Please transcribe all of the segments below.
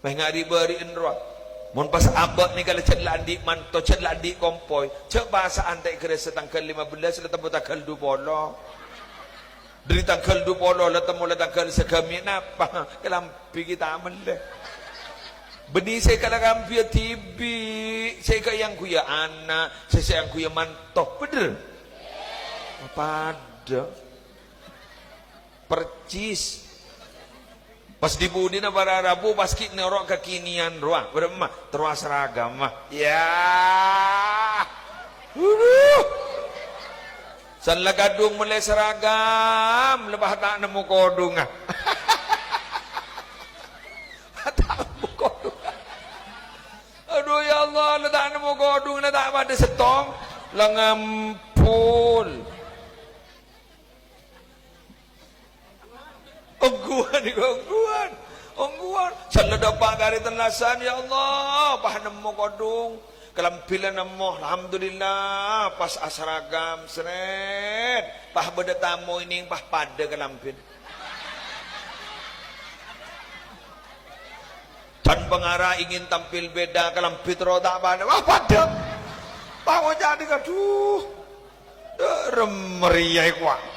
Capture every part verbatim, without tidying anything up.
Pas nga' ri'-bâri'en rowa. Mon pas abâ' nèka la jhâ' la andi' manto, jhâ' la andi' kompoy. Jhâ' pas ante'è ghârâssa tangghâl lèma bellâs, la temmo tangghâl du polo. Dâri tangghâl du polo la temmo la tangghâl saghâmè', napa? Kalambhi ghi' ta' mellè. Bânnè sè èkalakambhiyâ dhibi', sè èkaèyangghuya ana', sè, sè èyangghuya manto. Bhender? Padâ. Percis. Pas dhi-budhina para rabu, pas ghi' noro' kekinian rowa. Bârâmma? Terro asaragam, ah. Ya. Aduh. San la kadhung mellè saragam, lepas ta' nemmo kodhungnga. Ta' nemmo kodhungnga. Aduh, ya Allah, la ta' nemmo kodhungnga, ta' padâ sèttong. La ngampol. Ongghuwân, ongghuwân, ongghuwân. San la dâpa' ka arè tellasan, ya Allah, pas nemmo kodhung. Kalambhi la nemmo, alhamdulillah, pas asaragam, sret. Pas bâdâ tamoy nèng, pas padâ kalambhina. Can pangara ingin tampil beda, kalambhi terro ta' padâ. Wah, padâ. Pas ngoca' nèng, aduh. Dâ' remma rèya èkowa.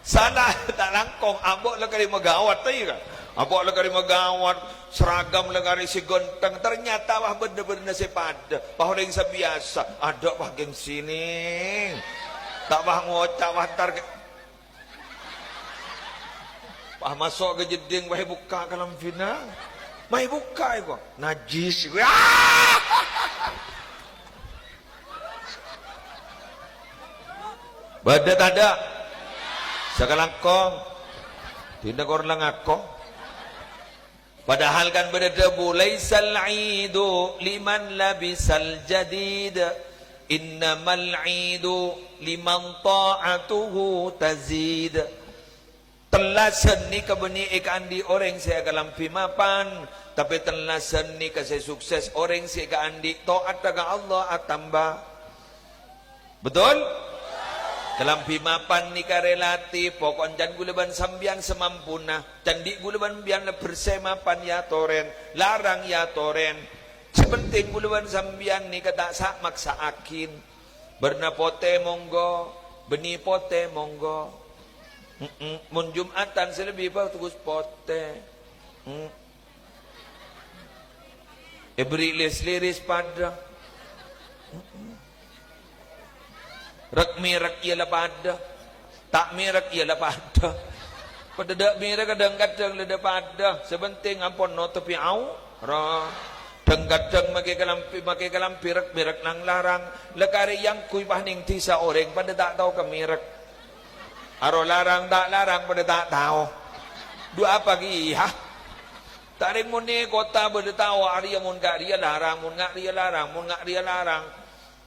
Sala ta' langkong, ambo' la karè magawat, ta' iyâ, kan? Ambo' la karè magawat, seragam la karè sè ghântheng, ternyata wah bhender-bhender sè padâ. Wah orèng sè biyasa, adâ' wah gengsi nèng. Ta' wah ngoca', wah entar ke-, wah maso' ka jeddhing, wah èbukka' kalambhina. Ma' èbukka' èkowa. Najis. Bâdâ tadâ'? Sakalangkong. Dinah kor la ngako. Padahal kan bâdâ dhâbu, "Laisal 'idu liman labisal jadid, innamal 'idu liman ta'atuhu tazid." Tellasan nèka bânnè èkaandi' orèng sè akalambhi mapan, tapè tellasan nèka sè sukses orèng sè èkaandi' ta'atta ka Allah atamba. Betul? Kalambhi mapan nèka relatif, poko'en can ghulâ bân sampèyan samampuna. Can dhi' ghulâ bân sampèyan la bersè mapan èyatorè, larang èyatorè. Sè penting ghulâ bân sampèyan nèka ta' sa-maksa'aghin. Bârna potè monggo, bânnè potè monggo. Mm-mm. Mon Jum'atan sè lebbi bhâghus potè. Mm. Èberri' lis-liris padâ. Mm-mm. Rèk-mèrèk iyâ la padâ. Ta' mèrèk iyâ la padâ. Padâ dâ' mèrèk kadhâng-kadhâng la dâ' padâ. Sè penting ampon notobhi aura. Dhâng-kadhâng makè kalambhi, makè kalambhi rèk-mèrèk nang larang. La karè èyangghuy pas nèng dhisa orèng padâ ta' tao ka mèrèk. Aro larang ta' larang padâ ta' tao. Dhu apa kèya? Ta' rèng mon è kottha bâdâ tao arèya mon ka'rèya larang, mon ka'rèya larang, mon ka'rèya larang.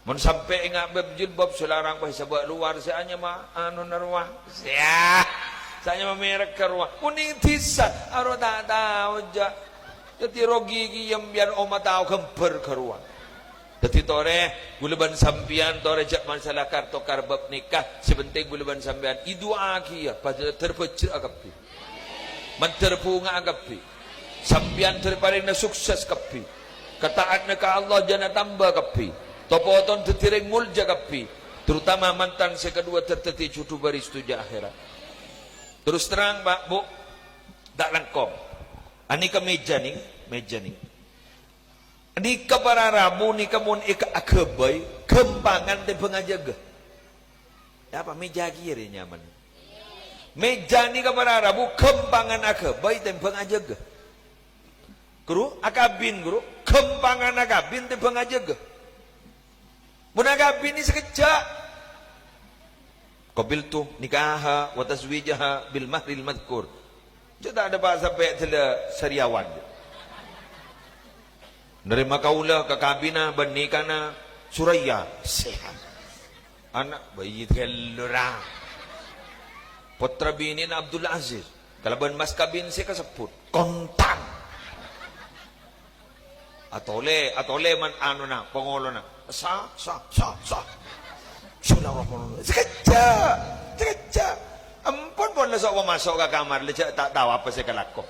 Mon sampè' enga' bâb jilbab sè larang pas sabâ' lowar sè anyama anona rowa. Sè, sè anyama mèrèk ka rowa. Mon nèng dhisa, aro ta' tao jâ'. Dhâddhi rogi kèya sampèyan omma tao ghâmbhâr ka rowa. Dhâddhi torè, ghulâ bân sampèyan torè jâ' masalah kar-tokar bab nèka. Sè penting ghulâ bân sampèyan èdu'aaghi ya, padâ dâr bhâjrâ'â kabbhi. Mandhâr bhunga'a kabbhi. Sampèyan dâr parèngna sukses kabbhi. Kata'atna ka Allah jhâna tamba kabbhi. To-potona dhâddhi rèng molja kabbhi. Terutama mantan sè kaduwâ dâr dhâddhi jhudhu bâristona akhèrat. Terus terang, Pak, Bu, ta' langkong. Anèka mèja nèka, mèja nèka. Nèka para rabu nèka mon èka-, aghâbây, ghâmpangan tèmbhâng ajâgâ. Apa mèja kèya rè nyaman? Mèja nèka para rabu ghâmpangan aghâbây tèmbhâng ajâgâ. Ghuru, akabin, ghuru, ghâmpangan akabin tèmbhâng ajâgâ. Mon akabin nèka sakejjhâ'. "Qabiltu nikahaha wa tazwijaha bil mahril madzkur." Jhâ' ta' dâpa' sampè' dâlla sariyawan. Narèma kaulâ kakabinna bân nikana Suraya. Sèhat. Ana' bâi ghâllu ra. Pottra binèna Abdul Aziz kalabân mas kabin sè kasebbhut. Kontan. Atolè, atolè man anona, pangolona. Sa, sa, sa, sa. Bismillahirrahmanirrahim. Sakejjhâ', sakejjhâ'. Ampon, pon la so' maso' ka kamar, la jhâ' ta' tao apa sè èkalako.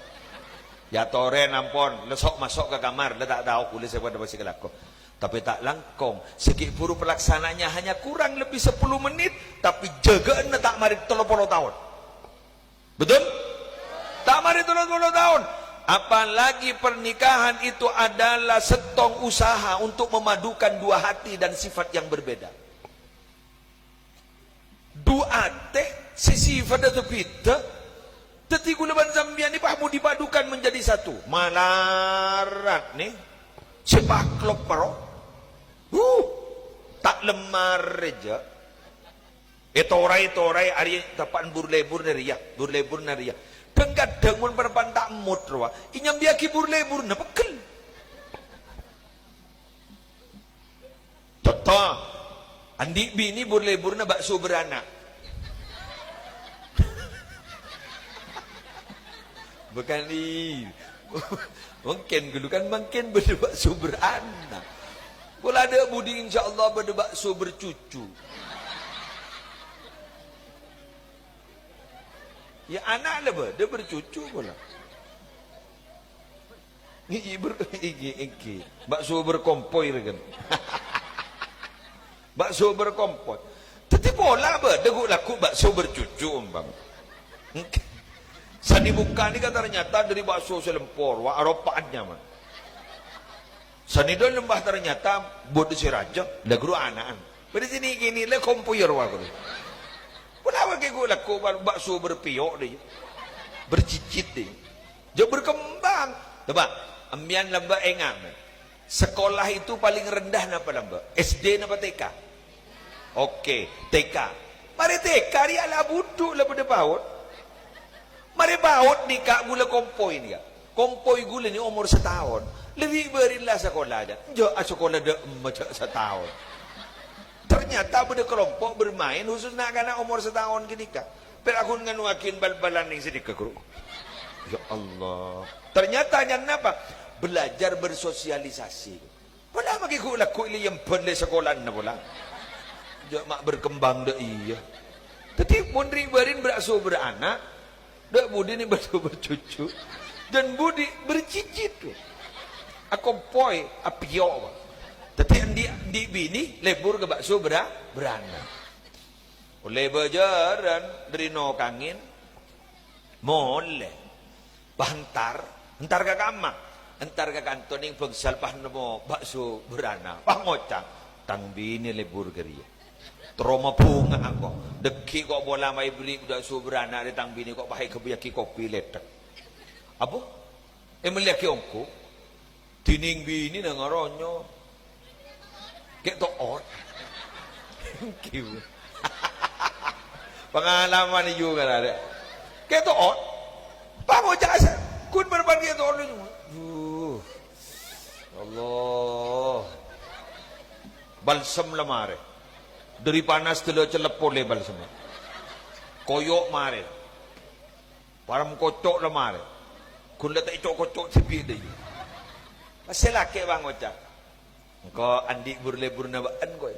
Èyatorè ampon, la sok maso' ka kamar, la ta' tao ghulâ sè padâ pas sè kalako. Tapè ta' langkong, sè ghi' buru pelaksanaannya hanya kurang lebih sepuluh menit, tapè jâgâ'ânna ta' marè tello polo taon. Betul? Ta' marè tello polo taon. Apalagi pernikahan itu adalah sèttong usaha untuk memadukan dua hati dan sifat yang berbeda. Du atè sè sifadda bhidhâ. Dhâddhi ghulâ bân sampèyan nèka pas mon dipadukan menjadi satu. Malarat nè. Sè paklop pèro. Huh. Ta' lemmar rèya. Ètorai-torai arè teppa'na bur-lebbur nè rèya, bur-lebbur nè rèya. Dhâng-kadhâng mon parappa'na ta' mood rowa, ènyambiyâghi bur-lebburna pegghel. Conto, andi' binè bur-lebburna bakso beranak. Bukan i-, mungkin ghâllu kan mungkin bâdâ bakso beranak. Kaulâ adâ' budi insyaallah bâdâ bakso bercucu. Ya ana' la bâdâ bercucu kaulâ. Iki ber-, iki, iki. Bakso berkompoy rèken. Bakso berkompoy. Dhâddhi pola bâdâ ghu-, lagghu' bakso bercucu, ompama. Sanè bukka' nèka ternyata dâri bakso sè lempor, wa, aropa'an nyaman. Sanè dâlem, bah, ternyata bâdâ sè rajâ, la ghuru ana'an. Bâdâ sè nè-kènè la kompoy rowa ghuru. Pola bâghi ghu-, lagghu' bak-, bakso berpiyok dâ. Bercicit dâ. Jhâ' berkembang. Coba, empèyan lambâ' enga' mè. Sekolah itu paling rendah napa lambâ'? S D napa T K? Oke, T K. Marè T K rèya la budhu la bâdâ PAUD. Marè PAUD nèka ghulâ kompoy nèka. Kompoy ghulâ nè omor sataon. Lebbi bâri' la sakola jâ. Jhâ' asakola dâ' emma jhâ' sataon. Ternyata bâdâ kelompok bermain khusus na'-kana' omor sataon ghânèka. Pèra' ghun ngano'aghin bal-balan nèng sanèka, ghuru. Ya Allah. Ternyata nyan napa? Belajar bersosialisasi. Pola maghi ghu-, lagghu' èlèyembhân lè sakolana pola. Jhâ' ma' berkembang dâ' iyâ. Dhâddhi, mon ri'-bâri'na bârâ' sobhârâ ana', dâ' budi nè bârâ' sobhârâ cucu. Dan budi bercicit. Akompoy, apiyok, Pak. Dhâddhi, andi', andi' binè, lebbur ka bakso bârâ-, bârâna. Ollè bâjârân dâri nokangèn, molè. Pas entar, entar ka kamma, entar ka kanto nèng bângsal pas nemmo bakso bârâna. Pas ngoca', "Tang binè lebbur ghâriyâ." Terro mabhunga'a ko'. Dâgghi' ko' pola maèberri' bakso bârâna rè tang binè ko' pas èghâbâyyâghi kopi lèthèk. Apa? Èmellèyaghi ongghu. Dhinèng binèna ngaronyo. Kè' to'ot. Enggi. Pangalaman iyâ ngarana. Kè' to'ot. Pas ngoca' sa-, ghun bârâmpan kè' to'ot. Duh. Allah. Balsem la marè. Dâri panas dâlâ cellep polè balsem. Koyo' marè. Parem koco' la marè. Ghun la ta' èco'-koco' dhibi' dâ iyâ. Pas sè lakè' pas ngoca', "Engko' andi' bur-lebburna bâ'ân, koy."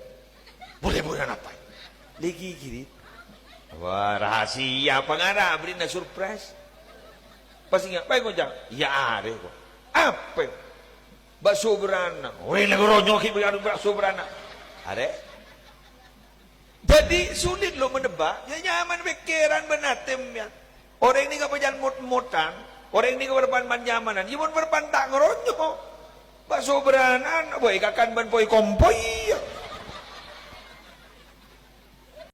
"Bur-lebburna apa?" "Lèghi ghiri." Wah, rahasia, pangara, abherri'na surprise. Pas enga', pas ngoca', "Iyâ arè, ko'." "Apa?" "Bakso bârâna." "Weh, la ghâronyo ghi' bakso bârâna." Arè. Jadi, sulit lo menebak. Ya, nyaman pikiran bân atè, ya. Orèng nèka pajhât mot-motan. Orèng nèka bârâmpan nyamanan. Ya, mon bârâmpan ta' ngaronyo. Bakso bârâna, woi, kakan bân poi-kompoy, ya.